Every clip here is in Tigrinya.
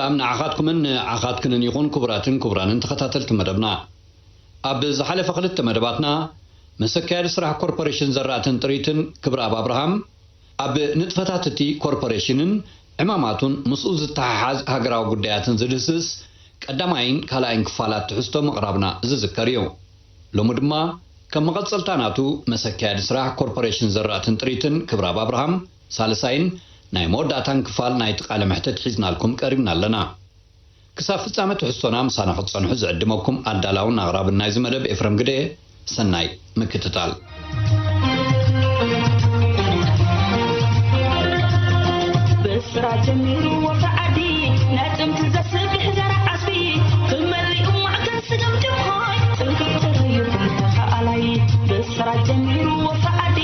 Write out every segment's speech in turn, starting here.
ሰላም ንዓኻትኩምን ንዓኻትክንን ይኹን፣ ክቡራትን ክቡራንን ተኸታተልቲ መደብና። ኣብ ዝሓለፈ ክልተ መደባትና፣ ምስ ኣካያዲ ስራሕ ኮርፖሬሽን ዘራእትን ጥሪትን ክብረኣብ ኣብርሃም፣ ኣብ ንጥፈታት እቲ ኮርፖሬሽንን ዕማማቱን ምስኡ ዝተሓሓዝ ሃገራዊ ጉዳያትን ዝድህስስ ቀዳማይን ካልኣይን ክፋላት ትሕዝቶ ምቕራብና ዝዝከር እዩ። ሎሚ ድማ ከም መቐጸልታ ናቱ፣ ምስ ኣካያዲ ስራሕ ኮርፖሬሽን ዘራእትን ጥሪትን ክብረኣብ ኣብርሃም፣ ሳልሳይን ናይ መወዳእታን ክፋል ናይቲ ቃለ መሕትት ሒዝናልኩም ቀሪብና ኣለና። ክሳብ ፍጻመ ትሕዝቶና ምሳና ክትጸንሑ ዝዕድመኩም ኣዳላውን ኣቕራብን ናይዚ መደብ ኤፍረም ግደ። ሰናይ ምክትታል። ብስራ ጀሚሩ ወፍሪ ዓዲ፣ ናይ ጥንቲ ዘስብሕ ዘርኢ ዓስቢ፣ ክመሊኡ ማዕከን ስገም ድኾይ፣ ጽንክር ጥርይ ይኹን ተኸኣላይ። ብስራ ጀሚሩ ወፍሪ ዓዲ፣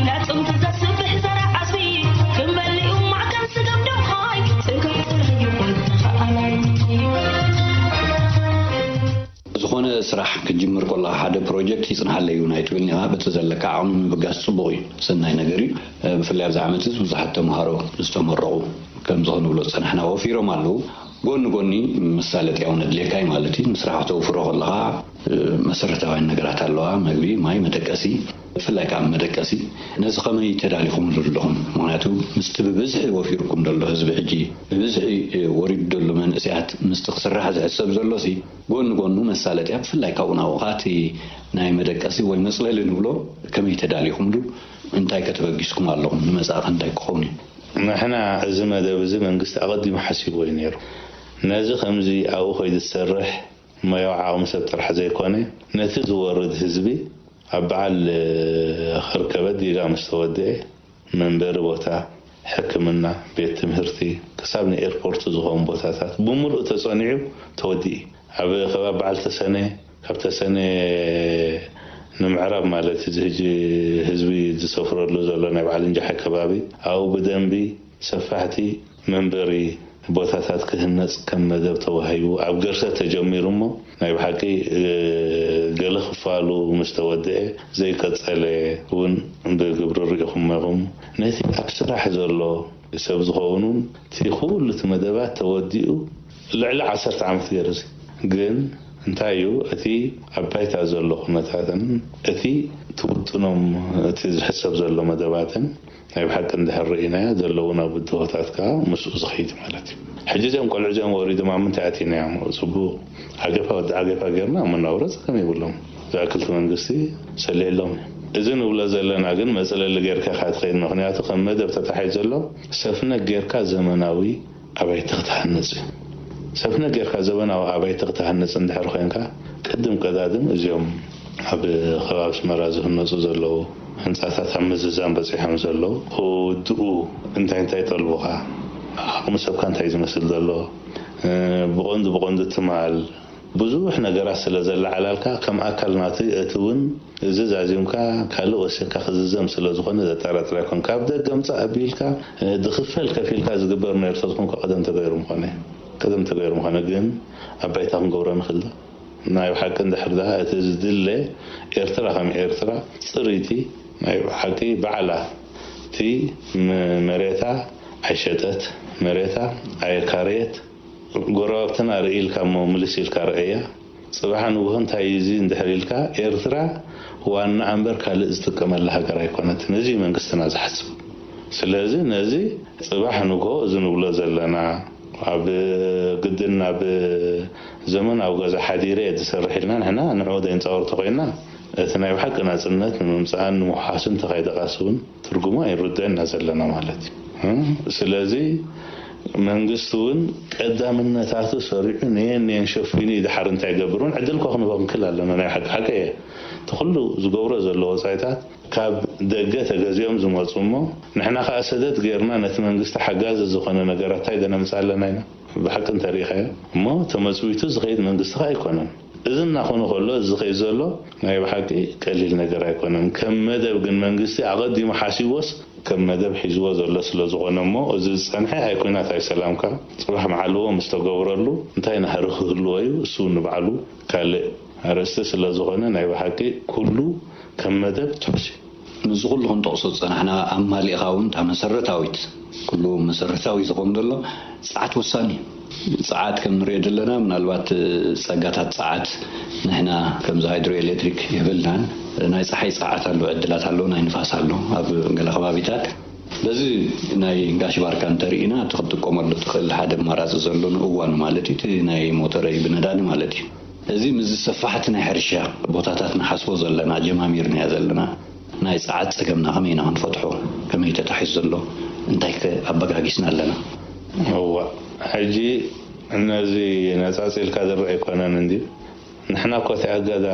ናይ ጥንቲ ዘስብሕ ዘርኢ ዓስቢ፣ ክመሊኡ ማዕከን ስገም ድኾይ፣ ጽንክር ጥርይ ይኹን ተኸኣላይ። ዝኾነ ስራሕ ክትጅምር ከለኻ፣ ሓደ ፕሮጀክት ይጽንሓለይ እዩ ናይ ትብል ኔኻ፣ በቲ ዘለካ ዓቕሚ ምብጋስ ጽቡቕ እዩ፣ ሰናይ ነገር እዩ። እ፣ ብፍላይ ኣብዚ ዓመት እዚ ብዙሓት ተምሃሮ ዝተመረቑ ከምዚ ክንብሎ ዝጸናሕና ወፊሮም ኣለዉ። ጎኒ ጎኒ መሳለጥያ እውን ኣድልየካ እዩ ማለት እዩ። ንስራሕ ክተውፍሮ ከለኻ፣ እ፣ መሰረታውያን ነገራት ኣለዋ፣ መግቢ፣ ማይ፣ መደቀሲ፣ ብፍላይ ከዓ መደቀሲ። ነዚ ከመይ ተዳሊኹምሉ ኣለኹም? ምኽንያቱ ምስቲ ብብዝሒ ወፊርኩም ዘሎ ህዝቢ ሕጂ፣ ብብዝሒ፣ እ፣ ወሪዱ ዘሎ መንእሰያት ምስቲ ክስራሕ ዝሕሰብ ዘሎሲ፣ ጎኒ ጎኑ መሳለጥያ፣ ብፍላይ ካብኡ ናብኡ ኸኣ እቲ ናይ መደቀሲ ወይ መጽለሊ ንብሎ፣ ከመይ ተዳሊኹምሉ? እንታይ ከ ተበጊስኩም ኣለኹም? ንመጻኢ ከ እንታይ ክኸውን እዩ? ንሕና እዚ መደብ እዚ መንግስቲ ኣቐዲሙ ሓሲብዎ እዩ ነይሩ። ነዚ ከምዚ ኣብኡ ከይዱ ዝሰርሕ ሞያዊ ዓቕሚ ሰብ ጥራሕ ዘይኮነ፣ ነቲ ዝወርድ ህዝቢ ኣብ በዓል ኸርከበ ዲጋ ምስ ተወድኤ፣ መንበሪ ቦታ፣ ሕክምና፣ ቤት ትምህርቲ፣ ክሳብ ንኤርፖርት ዝኾኑ ቦታታት ብምሉእ ተጸኒዑ ተወዲኡ። ኣብ ከባቢ በዓል ተሰነ፣ ካብ ተሰነ ንምዕራብ ማለት እዚ ሕጂ ህዝቢ ዝሰፍረሉ ዘሎ ናይ በዓል እንጃሓ ከባቢ፣ ኣብኡ ብደንቢ ሰፋሕቲ መንበሪ ቦታታት ክህነጽ ከም መደብ ተዋሂቡ ኣብ ገርሰ ተጀሚሩ እሞ፣ ናይ ብሓቂ፣ እ፣ ገለ ክፋሉ ምስ ተወድአ ዘይቀጸለ እውን ብግብሪ ርኢኹሞ ኢኹም። ነቲ ኣብ ስራሕ ዘሎ ሰብ ዝኸውን እውን እቲ ኩሉ እቲ መደባት ተወዲኡ ልዕሊ ዓሰርተ ዓመት ገይሩ እዚ። ግን እንታይ እዩ እቲ ኣብ ባይታ ዘሎ ኩነታትን እቲ ትውጥኖም እቲ ዝሕሰብ ዘሎ መደባትን ናይ ብሓቂ እንድሕር ርኢናዮ ዘለውና ብድሆታት ከኣ ምስኡ ዝኸይድ ማለት እዩ። ሕጂ እዚኦም ቆልዑ እዚኦም ወሪዶም ኣብ ምንታይ ኣቲናዮም? ጽቡቕ ዓገፋ ወዲ ዓገፋ ጌርና ኣብ መነባብሮ ጸገም የብሎም። ዝኣክል እቲ መንግስቲ ሰሊዕሎም እዩ። እዚ ንብሎ ዘለና ግን መጽለሊ ጌርካ ኢኻ ትኸይድ። ምኽንያቱ ከም መደብ ተታሒዙ ዘሎ ሰፍነግ ጌርካ ዘመናዊ ኣባይቲ ክትሃንጽ እዩ። ሰፍነግ ጌርካ ዘመናዊ ኣባይቲ ክትሃንጽ እንድሕር ኮይንካ፣ ቅድም ቀዳድም እዚኦም ኣብ ከባቢ ኣስመራ ዝህነጹ ዘለዉ ህንጻታት ኣብ ምዝዛም በጺሖም ዘለዉ ክውድኡ እንታይ እንታይ ይጠልቡኻ? ዓቕሚ ሰብካ እንታይ ዝመስል ዘሎ? እ፣ ብቐንዱ ብቐንዱ ትማል ብዙሕ ነገራት ስለ ዘለዓላልካ፣ ከም ኣካል ናቱ እቲ እውን እዚ ዛዚምካ ካልእ ወሲኽካ ክዝዘም ስለ ዝኾነ ዘጠራጥር ኣይኮን። ካብ ደገ ምጻእ ኣቢልካ፣ እ፣ ድኽፈል ከፊልካ ዝግበር ነይሩ ተዝኾንካ ቀደም ተገይሩ ምኾነ። ቀደም ተገይሩ ምኾነ፣ ግን ኣብ ባይታ ክንገብሮ ንኽእል ዶ? ናይ ብሓቂ እንድሕር ደኣ እቲ ዝድለ ኤርትራ ከም ኤርትራ ጽርይቲ ናይ ብሓቂ ባዕላ እቲ ም-፣ መሬታ ኣይሸጠት፣ መሬታ ኣየካረየት፣ ጎረባብትና ርኢ ኢልካ እሞ ምልስ ኢልካ ረኣያ። ጽባሕ ንግሆ እንታይ እዩ እዚ እንድሕር ኢልካ፣ ኤርትራ ዋናኣ እምበር ካልእ ዝጥቀመላ ሃገር ኣይኮነትን። እዚ እዩ መንግስትና ዝሓስብ። ስለዚ ነዚ ጽባሕ ንግሆ እዚ ንብሎ ዘለና፣ ኣብ ግድን ናብ ዘመናዊ ገዛ ሓዲረ እየ ዝሰርሕ ኢልና ንሕና ንዕኡ ዘይንጻወር ተኾይንና፣ እቲ ናይ ብሓቂ ናጽነት ንምምጻእን ንምውሓስን ተኻይደ ቃልሲ እውን ትርጉሙ ኣይንርድኦን ኢና ዘለና ማለት እዩ። እ? ስለዚ መንግስቲ እውን ቀዳምነታቱ ሰሪዑ ነየን ነየን ሸፊኑ እዩ ድሓር እንታይ ይገብር እውን ዕድል እኳ ክንህቦ ክንክእል ኣለና። ናይ ሓቂ ሓቂ እየ። እቲ ኩሉ ዝገብሮ ዘሎ ወጻኢታት ካብ ደገ ተገዚኦም ዝመጹ እሞ ንሕና ከኣ ሰደድ ጌርና ነቲ መንግስቲ ሓጋዚ ዝኾነ ነገራት እንታይ ደነምጽእ ኣለና ኢና? ብሓቂ እንተሪኢኻዮ እሞ ተመጽዊቱ ዝኸይድ መንግስቲ ከኣ ኣይኮነን። እዚ እናኾነ ከሎ፣ እዚ ዝኸይድ ዘሎ ናይ ብሓቂ ቀሊል ነገር ኣይኮነን። ከም መደብ ግን መንግስቲ ኣቐዲሙ ሓሲብዎስ ከም መደብ ሒዝዎ ዘሎ ስለ ዝኾነ እሞ፣ እዚ ዝጸንሐ ኣይ ኲናት ኣይ ሰላምካ ጽባሕ መዓልዎ ምስ ተገብረሉ እንታይ ናህሪ ክህልዎ እዩ? እሱ ንባዕሉ ካልእ ኣርእስቲ ስለ ዝኾነ ናይ ብሓቂ ኩሉ ከም መደብ ትሑዝ እዩ። ምስዚ ኩሉ ክንጠቕሶ ዝጸናሕና ኣማሊእኻ እውን እታ መሰረታዊት፣ ኩሉ መሰረታዊ ዝኾን ዘሎ ጸዓት ወሳኒ እዩ። ጸዓት ከም ንሪኦ ዘለና፣ ምናልባት ጸጋታት ጸዓት ንሕና ከምዚ ሃይድሮ ኤሌክትሪክ የብልናን። ናይ ጸሓይ ጸዓት ኣሎ፣ ዕድላት ኣሎ፣ ናይ ንፋስ ኣሎ ኣብ ገለ ከባቢታት። በዚ ናይ ጋሽ ባርካ እንተርኢና፣ እቲ ክትጥቀመሉ ትኽእል ሓደ ኣማራጺ ዘሎ ንእዋኑ ማለት እዩ፣ እቲ ናይ ሞተረይ ብነዳዲ ማለት እዩ። እዚ ምስ ዝሰፋሕቲ ናይ ሕርሻ ቦታታት ንሓስቦ ዘለና፣ ጀማሚርናዮ ዘለና ናይ ጸዓት ጸገምና ከመይ ኢና ክንፈትሖ? ከመይ ተታሒዙ ዘሎ? እንታይ ከ ኣበጋጊስና ኣለና? እዋ፣ ሕጂ ነዚ ነጻጺልካ ዝረአ ኣይኮነን እንድዩ። ንሕና እኮ እቲ ኣገዳ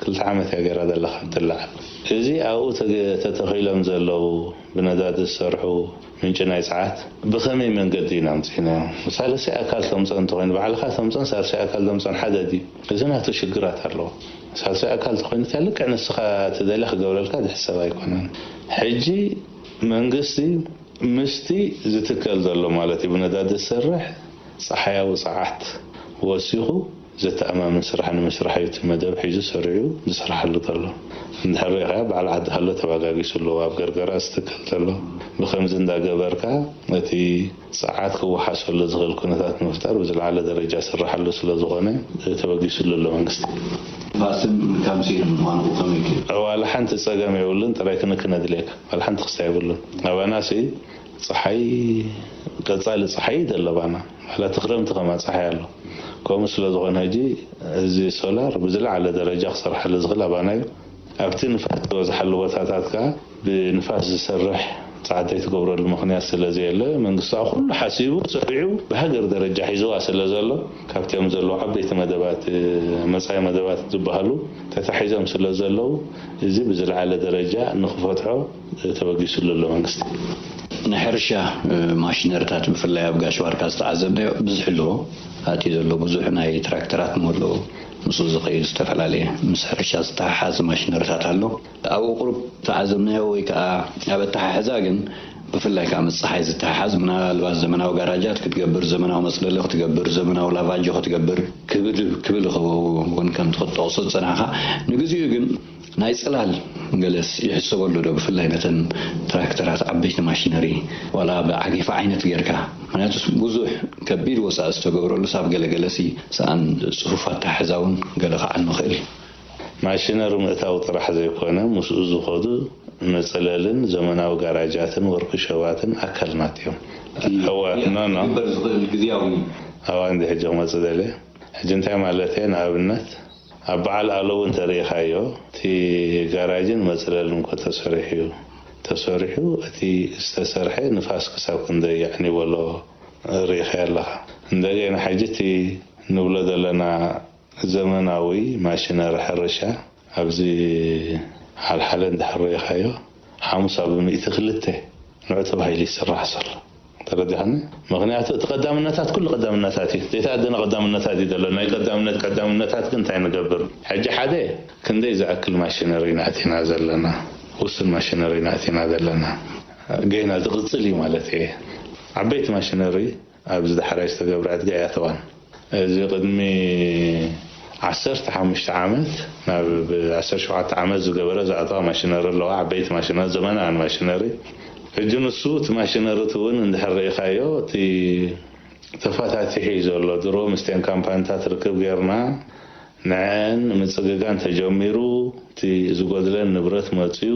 ክልተ ዓመት እያ ገይራ ዘላ ካብ ትለዓል። እዚ ኣብኡ ተገ-፣ ተተኺሎም ዘለዉ ብነዳዲ ዝሰርሑ ምንጪ ናይ ጸዓት ብኸመይ መንገዲ ኢና ኣምጺእናዮም? ሳልሳይ ኣካል ተምጾ እንተኾይኑ፣ ባዕልኻ ተምጾን ሳልሳይ ኣካል ተምጾን ሓደ ድዩ? እዚ ናቱ ሽግራት ኣለዎ። ሳልሳይ ኣካል ተኾይኑ፣ እታ ልክዕ ንስኻ ትደልያ ክገብረልካ ዝሕሰብ ኣይኮነን። ሕጂ መንግስቲ ምስቲ ዝትከል ዘሎ ማለት እዩ፣ ብነዳዲ ዝሰርሕ ጸሓያዊ ጸዓት ወሲኹ ዘተኣማምን ስራሕ ንምስራሕ እዩ እቲ መደብ ሒዙ ሰሪዑ ዝሰርሓሉ ዘሎ። እንድሕር ሪኢኻዮ፣ በዓል ዓዲ ሃሎ ተባጋጊሱ ኣለዎ። ኣብ ገርገራ ዝትከል ዘሎ ብኸምዚ እንዳገበርካ እቲ ጸዓት ክወሓሰሉ ዝኽእል ኩነታት ንምፍጣር ብዝለዓለ ደረጃ ዝስርሓሉ ስለ ዝኾነ ተበጊሱሉ ኣሎ መንግስቲ። ንፋስን ካምሲን ምዃኑ ከመይ ገይሩ? ዋላ ሓንቲ ጸገም የብሉን፣ ጥራይ ክንክን ኣድልየካ። ዋላ ሓንቲ ክስታይ የብሉን። ኣባናሲ ጸሓይ፣ ቀጻሊ ጸሓይ እዩ ዘሎ ባና። ዋላ እቲ ክረምቲ ከማ ጸሓይ ኣሎ። ከምኡ ስለ ዝኾነ ሕጂ እዚ ሶላር ብዝለዓለ ደረጃ ክሰርሓሉ ዝኽእል ኣባና እዩ። ኣብቲ ንፋስ ዝበዝሓሉ ቦታታት ከኣ ብንፋስ ዝሰርሕ ጻዕዳ ትገብረሉ ምኽንያት ስለ ዘየለ፣ መንግስቲ ኣብ ኩሉ ሓሲቡ፣ ሰሪዑ፣ ብሃገር ደረጃ ሒዝዋ ስለ ዘሎ፣ ካብቲኦም ዘለዉ ዓበይቲ መደባት፣ መጻኢ መደባት ዝበሃሉ ተታሒዞም ስለ ዘለዉ፣ እዚ ብዝለዓለ ደረጃ ንኽፈትሖ ተበጊሱሉ ኣሎ መንግስቲ። ናይ ሕርሻ፣ እ፣ ማሽነሪታት ብፍላይ ኣብ ጋሽ ባርካ ዝተዓዘብናዮ ብዙሕ ኣለዎ። ኣትዩ ዘሎ ብዙሕ ናይ ትራክተራት ምህሎ፣ ምስኡ ዝኸይድ ዝተፈላለየ ምስ ሕርሻ ዝተሓሓዝ ማሽነሪታት ኣሎ። ኣብኡ ቁሩብ ተዓዘብናዮ ወይ ከዓ ኣብ ኣተሓሕዛ ግን ብፍላይ ከዓ ምስ ፀሓይ ዝተሓሓዝ ምናልባት ዘመናዊ ጋራጃት ክትገብር፣ ዘመናዊ መፅለሊ ክትገብር፣ ዘመናዊ ላቫጆ ክትገብር ክብል፣ ክብል ይኸውን ከምቲ ክትጠቕሶ ዝፀናሕካ። ንግዚኡ ግን ናይ ጽላል ገለስ ይሕሰበሉ ዶ? ብፍላይ ነተን ትራክተራት፣ ዓበይቲ ማሽነሪ፣ ዋላ ብዓጌፋ ዓይነት ጌርካ? ምክንያቱስ ብዙሕ ከቢድ ወጻኢ ዝተገብረሉስ ኣብ ገለገለሲ ሰኣን ጽፉፍ ኣተሓሕዛ እውን ገለ ክዓኑ ይኽእል እዩ። ማሽነሪ ምእታው ጥራሕ ዘይኮነ፣ ምስኡ ዝኸዱ መጽለልን ዘመናዊ ጋራጃትን ወርክሾባትን ኣካል ናት እዮም። እቲ እወ፣ ኖ፣ ኖ። ክግበር ዝኽእል ግዝያዊ እዋ እንዲ ሕጂ ክመጽእ ደልየ። ሕጂ እንታይ ማለት እየ? ንኣብነት፣ ኣብ በዓል ኣለው እንተሪኢኻዮ፣ እቲ ጋራጅን መጽለልን እኮ ተሰሪሑ እዩ። ተሰሪሑ፣ እቲ ዝተሰርሐ ንፋስ ክሳብ ክንደይ የዕንዎ ኣሎ ርኢኻዮ ኣለኻ። እንደገና ሕጂ እቲ ንብሎ ዘለና ዘመናዊ ማሽነሪ ሕርሻ፣ ኣብዚ ሓልሓለ እንድሕር ርኢኻዮ፣ ሓሙሳ ብሚእቲ ክልተ ንዑ ተባሂሉ ይስራሕ ዘሎ። ተረዲኻኒ? ምኽንያቱ እቲ ቀዳምነታት ኩሉ ቀዳምነታት እዩ። ዘይተኣደነ ቀዳምነታት እዩ ዘሎ። ናይ ቀዳምነት ቀዳምነታት ግን እንታይ ንገብር? ሕጂ ሓደ ክንደይ ዝኣክል ማሽነሪ ኢና ኣቲና ዘለና? ውሱን ማሽነሪ ኢና ኣቲና ዘለና። ገና ዝቕጽል እዩ ማለት እየ። ዓበይቲ ማሽነሪ ኣብዚ ዳሕራይ ዝተገብረ ዕድጋ ኣይኣተዋን። እዚ ቅድሚ ዓሰርተ ሓሙሽተ ዓመት ናብ ዓሰርተ ሸውዓተ ዓመት ዝገበረ ዝኣተዋ ማሽነሪ ኣለዋ። ዓበይቲ ማሽነሪ፣ ዘመናውያን ማሽነሪ። ሕጂ ንሱ እቲ ማሽነሪ እቲ እውን እንድሕር ርኢኻዮ፣ እቲ ተፈታቲሑ እዩ ዘሎ። ድሮ ምስቲአን ካምፓኒታት ርክብ ጌርና ንዐን ምጽግጋን ተጀሚሩ፣ እቲ ዝጎድለን ንብረት መጽዩ፣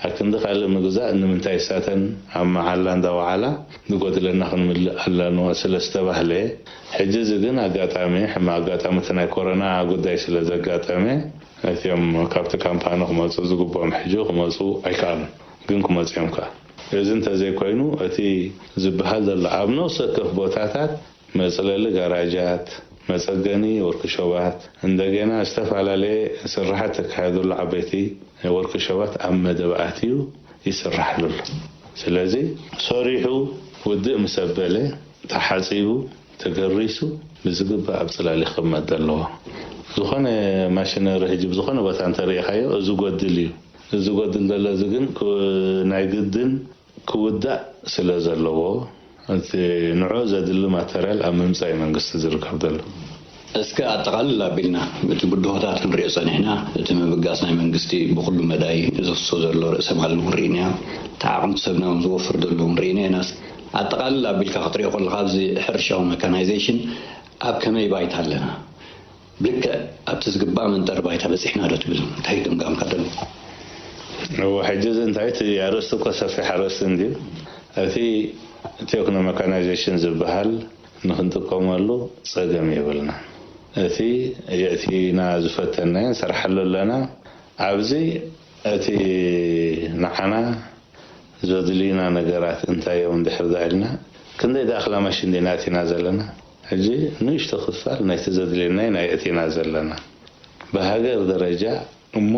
ኣብ ክንዲ ካልእ ምግዛእ ንምንታይ እሳተን ኣብ መዓላ እንዳወዓላ ዝጎድለና ክንምልእ ኣለንዎ ስለ ዝተባህለ፣ ሕጂ እዚ ግን ኣጋጣሚ፣ ሕማቕ ኣጋጣሚ እቲ ናይ ኮሮና ጉዳይ ስለ ዘጋጠመ፣ እቲኦም ካብቲ ካምፓኒ ክመጹ ዝግብኦም ሕጂ ክመጹ ኣይከኣሉን። ግን ክመጹ እዮም ከኣ። እዚ እንተዘይኮይኑ፣ እቲ ዝበሃል ዘሎ ኣብ ነፍሲ ወከፍ ቦታታት መጽለሊ ጋራጃት፣ መጸገኒ ወርክሾባት፣ እንደገና ዝተፈላለየ ስራሓት ተካየደሉ ዓበይቲ ወርክሾባት ኣብ መደብ ኣትዩ ይስራሓሉ ኣሎ። ስለዚ ሰሪሑ ውድእ ምስ ኣበለ ተሓጺቡ ተገሪሱ ብዝግባእ ኣብ ጽላል ክቕመጥ ኣለዎ። ዝኾነ ማሽነሪ ሕጂ ብዝኾነ ቦታ እንተሪኢኻዮ እዚ ጎድል እዩ። እዚ ጎድል ዘሎ እዚ ግን ክ-፣ ናይ ግድን ክውዳእ ስለ ዘለዎ፣ እቲ ንዑ ዘድሊ ማተርያል ኣብ ምምጻእ እዩ መንግስቲ ዝርከብ ዘሎ። እስከ ኣጠቓልል ኣቢልና፣ እቲ ብድሆታት ክንሪኦ ጸኒሕና፣ እቲ ምብጋስ ናይ መንግስቲ ብኹሉ መዳይ ዝፍሶ ዘሎ ርእሰ ማል እውን ርኢናዮ፣ እቲ ዓቕምቲ ሰብና እውን ዝወፍር ዘሎ እውን ርኢና ኢና። ኣጠቓልል ኣቢልካ ክትሪኦ ከለካ ኣብዚ ሕርሻዊ መካናይዜሽን ኣብ ከመይ ባይታ ኣለና? ብልክዕ ኣብቲ ዝግባእ መንጠሪ ባይታ በፂሕና ዶ ትብል? እንታይ ግምጋምካ ደሎ? እዎ፣ ሕጂ እዚ እንታይ እቲ ኣርእስቲ እኮ ሰፊሕ ኣርእስቲ እንድዩ። እቲ ቴክኖ መካናይዜሽን ዝበሃል ንክንጥቀመሉ ፀገም የብልና። እቲ የእቲና ዝፈተናዮ ንሰርሓሉ ኣለና። ኣብዚ እቲ ንዓና ዘድልዩና ነገራት እንታይ እዮም እንድሕር ዳኢልና፣ ክንደይ ዳኣኽላ ማሽን ዲና ኣቲና ዘለና? ሕጂ ንእሽቶ ክፋል ናይቲ ዘድልየናይ ናይ ኣቲና ዘለና ብሃገር ደረጃ እሞ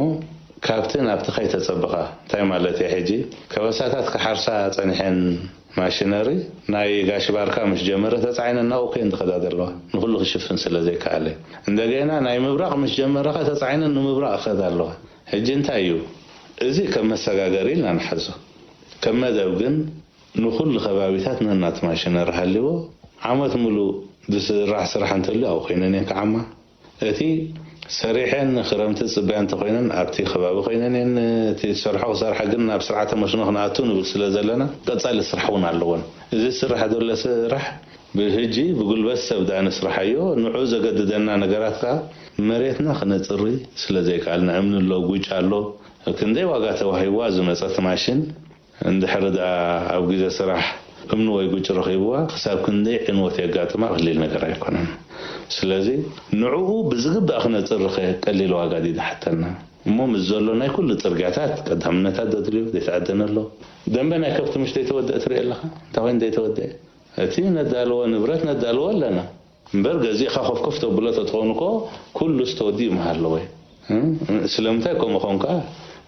ካብቲ ናብቲ ከይተጸበኻ እንታይ ማለት እየ? ሕጂ ከበሳታት ክሓርሳ ጸኒሐን ማሽነሪ ናይ ጋሽ ባርካ ምስ ጀመረ ተጻዒነን ናብኡ ከየን ዝኸዳ ዘለዋ ንኹሉ ክሽፍን ስለ ዘይከኣለ እንደገና ናይ ምብራቕ ምስ ጀመረኸ ተጻዒነን ንምብራቕ ክኸዳ ኣለዋ። ሕጂ እንታይ እዩ እዚ ከም መሰጋገሪ ኢልና ንሓዞ። ከም መደብ ግን ንኹሉ ከባቢታት ነናቱ ማሽነሪ ሃልይዎ ዓመት ሙሉእ ዝስራሕ ስራሕ እንተልዩ ኣብኡ ኮይነን እየን ክዓማ። እቲ ሰሪሐን ንክረምቲ ዝፅበያ እንተኮይነን ኣብቲ ከባቢ ኮይነን እየን እቲ ዝሰርሖ ክሰርሓ ግን ናብ ስርዓተ መስኖ ክንኣቱ ንብል ስለ ዘለና ቀፃሊ ስራሕ እውን ኣለወን። እዚ ዝስራሕ ዘሎ ስራሕ ብህጂ ብጉልበት ሰብ ደኣ ንስርሓዮ ንዑ ዘገድደና ነገራት ከዓ መሬትና ክነፅሪ ስለ ዘይከኣልና እምኒ ኣሎ ጉጭ ኣሎ ክንደይ ዋጋ ተዋሂብዋ ዝመፀት ማሽን እንድሕር ደኣ ኣብ ግዜ ስራሕ እምኒ ወይ ጉጭ ረኺብዋ ክሳብ ክንደይ ዕንወት የጋጥማ ቀሊል ነገር ኣይኮነን። ስለዚ ንዕኡ ብዝግባእ ክነፅርኸ ቀሊል ዋጋ ድዩ ዝሓተና? እሞ ምስ ዘሎ ናይ ኩሉ ፅርግያታት ቀዳምነታት ዘድልዮ ዘይተኣደነ ኣሎ። ደንበ ናይ ከብቲ ምሽ ዘይተወደአ ትርኢ ኣለኻ? እንታይ ኮይኑ ዘይተወደአ? እቲ ነዳልዎ ንብረት ነዳልዎ ኣለና። እምበር ገዚእኻ ኮፍኮፍ ተብሎ ተትኸውን እኮ ኩሉስ ተወዲኡ ምሃለወ። ስለምንታይ ከምኡ ኾንካ?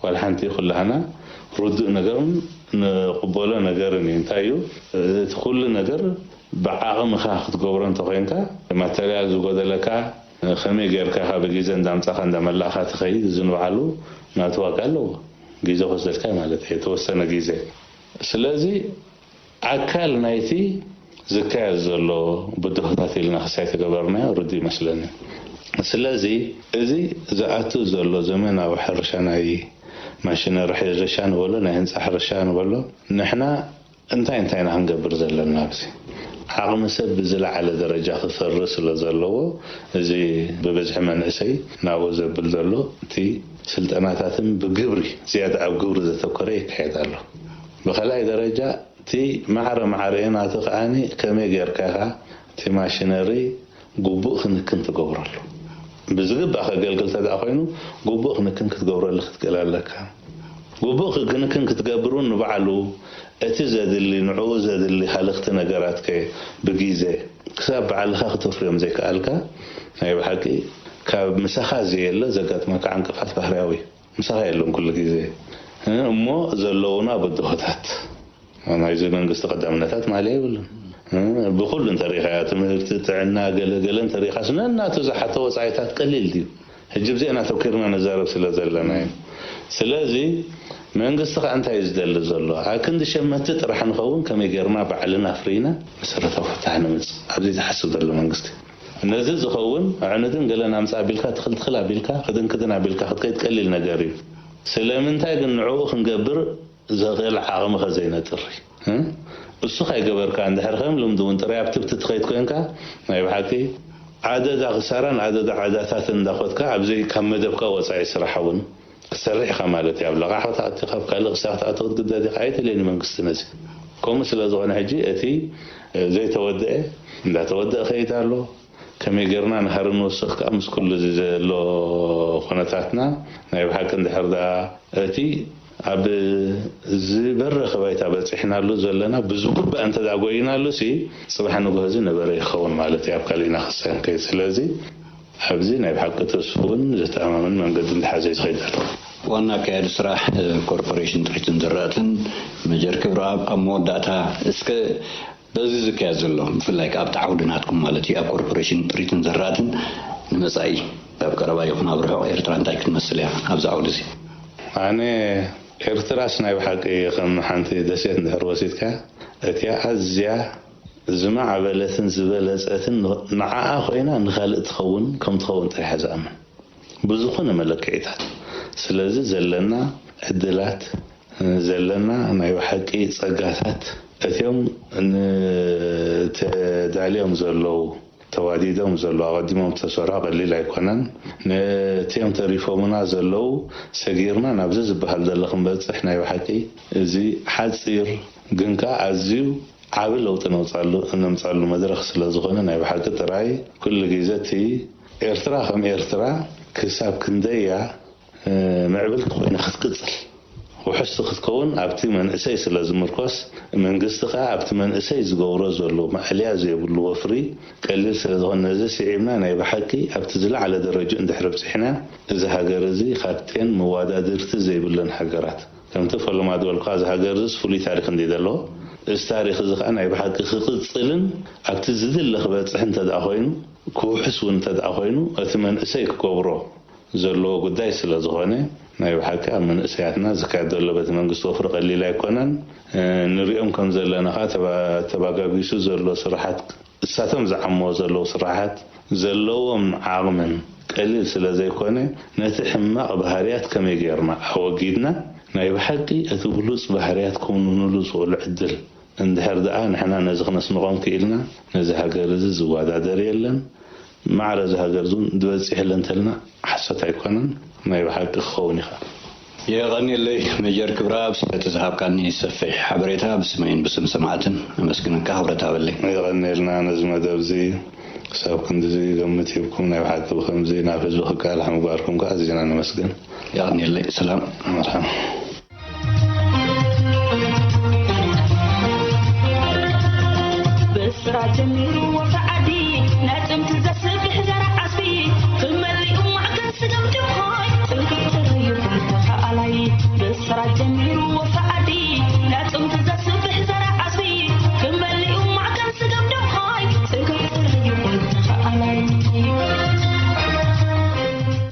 ዋላ ሓንቲ ኩላህና ርዱእ ነገርን ንቕበሎ ነገርን እዩ። እንታይ እዩ እቲ ኩሉ ነገር ብዓቕምኻ ክትገብሮ እንተኾይንካ ማተርያል ዝጎደለካ ከመይ ጌርካ ካብ ግዜ እንዳምጻኻ እንዳመላእኻ ትኸይድ እዚ ንባዕሉ ናቱ ዋጋ ኣለዎ። ግዜ ክወስደልካ ማለት እዩ፣ የተወሰነ ግዜ። ስለዚ ኣካል ናይቲ ዝካየድ ዘሎ ብድሆታት ኢልና ክሳይ ተገበርናዮ ርዱ ይመስለኒ። ስለዚ እዚ ዝኣቱ ዘሎ ዘመናዊ ሕርሻ ናይ ማሽነሪ ሕርሻ ንበሎ ናይ ህንፃ ሕርሻ ንበሎ ንሕና እንታይ እንታይ ኢና ክንገብር ዘለና ኣብዚ ዓቕሚ ሰብ ብዝለዓለ ደረጃ ክፈሪ ስለ ዘለዎ እዚ ብብዝሒ መንእሰይ ናብኡ ዘብል ዘሎ እቲ ስልጠናታትን ብግብሪ ዝያዳ ኣብ ግብሪ ዘተኮረ ይካየድ ኣሎ። ብኸላይ ደረጃ እቲ ማዕረ ማዕረ ናቱ ከዓኒ ከመይ ጌርካ ኢኻ እቲ ማሽነሪ ግቡእ ክንክን ትገብረሉ? ብዝግባእ ከገልግል ተደኣ ኮይኑ ግቡእ ክንክን ክትገብረሉ ክትክእል ኣለካ። ግቡእ ክንክን ክትገብር እውን ንባዕሉ እቲ ዘድሊ ንዕኡ ዘድሊ ሃለኽቲ ነገራት ከ ብጊዘ ክሳብ ባዕልኻ ክተፍርዮም ዘይከኣልካ ናይ ብሓቂ ካብ ምሳኻ ዘየለ ዘጋጥመካ ዕንቅፋት ባህርያዊ ምሳኻ የለን ኩሉ ግዜ እሞ ዘለውና ብድሆታት ናይዚ መንግስቲ ቀዳምነታት ማለያ የብሉን። ብኩሉ እንተሪኢኻያ ትምህርቲ፣ ጥዕና፣ ገለ ገለ እንተሪኢኻስ ነናቱ ዝሓቶ ወፃኢታት ቀሊል ድዩ? ሕጂ ብዚአን ኣተኪርና ንዛረብ ስለ ዘለና እዩ። ስለዚ መንግስቲ ከዓ እንታይ እዩ ዝደሊ ዘሎ? ኣብ ክንዲ ሸመቲ ጥራሕ ንኸውን ከመይ ጌርና ባዕልና ኣፍሪና መሰረታዊ ፍታሕ ንምፅእ ኣብዚ ዝሓስብ ዘሎ መንግስቲ። ነዚ ዝኸውን ኣዕኑድን ገለን ኣምፃ ኣቢልካ ትኽል ትኽል ኣቢልካ ክድን ክድን ኣቢልካ ክትከይድ ቀሊል ነገር እዩ። ስለምንታይ ግን ንዕኡ ክንገብር ዘኽእል ዓቕሚ ከዘይነጥሪ እሱ ካይገበርካ እንድሕር ከም ልምዲ እውን ጥራይ ኣብ ትብቲ ትኸይድ ኮንካ ናይ ብሓቂ ዓደዳ ክሳራን ዓደዳ ዓዳታትን እንዳኾትካ ኣብዘይ ካብ መደብካ ወፃኢ ስራሕ እውን ክትሰርሕ ኢኻ ማለት እዩ። ኣብ ለቓሕ ክትኣቱ ካብ ካልእ ክሳብ ክትኣቱ ክትግደድ ኢኻ ኣይተለየኒ መንግስቲ ነዚ ከምኡ ስለ ዝኾነ ሕጂ እቲ ዘይተወደአ እንዳተወደአ ከይድ ኣሎ። ከመይ ጌርና ንሃሪ ንወስኽ ከኣ ምስ ኩሉ እዚ ዘሎ ኩነታትና ናይ ብሓቂ እንድሕር ደኣ እቲ ኣብ ዝበረኸ ባይታ በፂሕናሉ ዘለና ብዝግባእ እንተ ደኣ ጎይናሉ ሲ ፅባሕ ንግሆ እዚ ነበረ ይኸውን ማለት እዩ ኣብ ካሊእና ክሳንከይ ስለዚ ኣብዚ ናይ ብሓቂ ተስፉውን ዘተኣማምን መንገዲ እንድሓዘ እዩ ዝኸይድ ዘሎ። ዋና ኣካያዲ ስራሕ ኮርፖሬሽን ጥሪትን ዝራእትን መጀር ክብረኣብ ኣብ መወዳእታ እስከ በዚ ዝካየድ ዘሎ ብፍላይ ከኣ ኣብቲ ዓውዲ ናትኩም ማለት እዩ ኣብ ኮርፖሬሽን ጥሪትን ዘራእትን ንመጻኢ ኣብ ቀረባ ይኹን ኣብ ርሑቕ ኤርትራ እንታይ ክትመስል እያ ኣብዚ ዓውዲ እዚ? ኣነ ኤርትራስ ናይ ብሓቂ ከም ሓንቲ ደሴት እንድሕር ወሲድካ እቲያ ኣዝያ ዝማዕበለትን ዝበለጸትን ንዓኣ ኮይና ንኻልእ ትኸውን ከም ትኸውን ጥራሕ እየ ዝኣምን ብዝኾነ መለክዒታት። ስለዚ ዘለና ዕድላት ዘለና ናይ ብሓቂ ጸጋታት እቲኦም ንተዳልዮም ዘለዉ፣ ተዋዲዶም ዘለዉ፣ ኣቐዲሞም ተሰርሑ ቀሊል ኣይኮነን። ነቲኦም ተሪፎምና ዘለዉ ሰጊርና ናብዚ ዝበሃል ዘሎ ክንበጽሕ ናይ ብሓቂ እዚ ሓጺር ግን ከኣ ኣዝዩ ዓቢ ለውጢ ነውጻሉ፣ ነምጻሉ መድረኽ ስለ ዝኾነ ናይ ብሓቂ ጥራይ ኩሉ ግዜ እቲ ኤርትራ ከም ኤርትራ ክሳብ ክንደያ ምዕብልቲ ኮይና ክትቅጽል ውሕስቲ ክትከውን ኣብቲ መንእሰይ ስለ ዝምርኮስ፣ መንግስቲ ከኣ ኣብቲ መንእሰይ ዝገብሮ ዘሎ ማእልያ ዘይብሉ ወፍሪ ቀሊል ስለ ዝኾነ፣ ነዚ ስዒብና ናይ ብሓቂ ኣብቲ ዝለዓለ ደረጃ እንድሕር ኣብጺሕና፣ እዚ ሃገር እዚ ካብተን መዋዳድርቲ ዘይብለን ሃገራት፣ ከምቲ ፈለማ ዝበልኩኻ፣ እዚ ሃገር እዚ ፍሉይ ታሪኽ እንዲ ዘለዎ፣ እዚ ታሪኽ እዚ ከኣ ናይ ብሓቂ ክቕጽልን ኣብቲ ዝድለ ክበጽሕ እንተ ደኣ ኮይኑ፣ ክውሕስ እውን እንተ ደኣ ኮይኑ፣ እቲ መንእሰይ ክገብሮ ዘለዎ ጉዳይ ስለ ዝኾነ፣ ናይ ብሓቂ ኣብ መንእሰያትና ዝካየድ ዘሎ ቤተ መንግስቲ ወፍሪ ቀሊል ኣይኮነን። እ፣ ንሪኦም ከም ዘለና ኸዓ ተባ-፣ ተባጋጊሱ ዘሎ ስራሓት፣ እሳቶም ዝዓምዎ ዘለዉ ስራሓት ዘለዎም ዓቕምን ቀሊል ስለ ዘይኮነ፣ ነቲ ሕማቕ ባህርያት ከመይ ጌርና ኣወጊድና፣ ናይ ብሓቂ እቲ ብሉጽ ባህርያት ክውንኑሉ ዝኽእሉ ዕድል እንድሕር ደኣ ንሕና ነዚ ክነስንቖም ክኢልና፣ ነዚ ሃገር እዚ ዝወዳደር የለን። ማዕረ እዚ ሃገር እዚ እውን ዝበጽሕ የለን እንተልና ሓሶት ኣይኮነን፣ ናይ ብሓቂ ክኸውን ይኽእል። የቐንየለይ ሜጀር ክብረኣብ ስለቲ ዝሃብካኒ ሰፊሕ ሓበሬታ ብስመይን ብስም ሰማዕትን ኣመስግነካ። ክብረት ሃበለይ። የቐንየልና ነዚ መደብ እዚ ክሳብ ክንድዚ ገምት ሂብኩም ናይ ብሓቂ ብከምዚ ናብ ህዝቢ ክቃላሕ ምግባርኩም ከኣ ኣዚና ነመስግን። የቐንየለይ። ሰላም። መርሓባ። ብስራት ጀሚሩ ወፍሪ ዓዲ ናይ ጥንቲ ዘስብሕ ዘርኣ ዓስቢ ክመሊኡ ማዕከን ስገም ድኾይ ጽንክር ጥርዩ ተኸኣላይ ብስራት ጀሚሩ ወፍሪ ዓዲ ናይ ጥንቲ ዘስብሕ ዘርኣ ዓስቢ ክመሊኡ ማዕከን ስገም ድኾይ ጽንክር ጥርዩ ተኸኣላይ።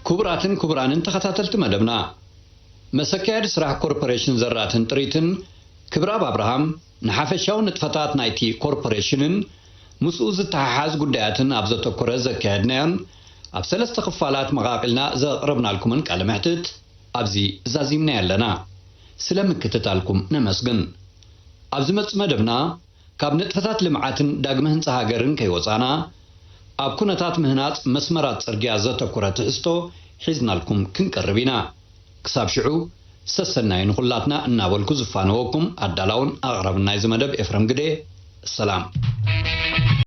ክቡራትን ክቡራንን ተኸታተልቲ መደብና፣ መሰካየዲ ስራሕ ኮርፖሬሽን ዘራትን ጥሪትን ክብረኣብ ኣብርሃም ንሓፈሻዊ ንጥፈታት ናይቲ ኮርፖሬሽንን ምስኡ ዝተሓሓዝ ጉዳያትን ኣብ ዘተኮረ ዘካየድናዮን ኣብ ሰለስተ ክፋላት መቓቒልና ዘቕረብናልኩምን ቃለ መሕትት ኣብዚ ዛዚምናዮ ኣለና። ስለ ምክትታልኩም ነመስግን። ኣብ ዝመጽእ መደብና ካብ ንጥፈታት ልምዓትን ዳግመ ህንጻ ሃገርን ከይወጻና፣ ኣብ ኩነታት ምህናጽ መስመራት ጽርግያ ዘተኮረ ትሕዝቶ ሒዝናልኩም ክንቀርብ ኢና። ክሳብ ሽዑ፣ ሰሰናዩ ንኹላትና እናበልኩ ዝፋነወኩም ኣዳላውን ኣቕራብን ናይዚ መደብ ኤፍረም ግደ፣ ሰላም።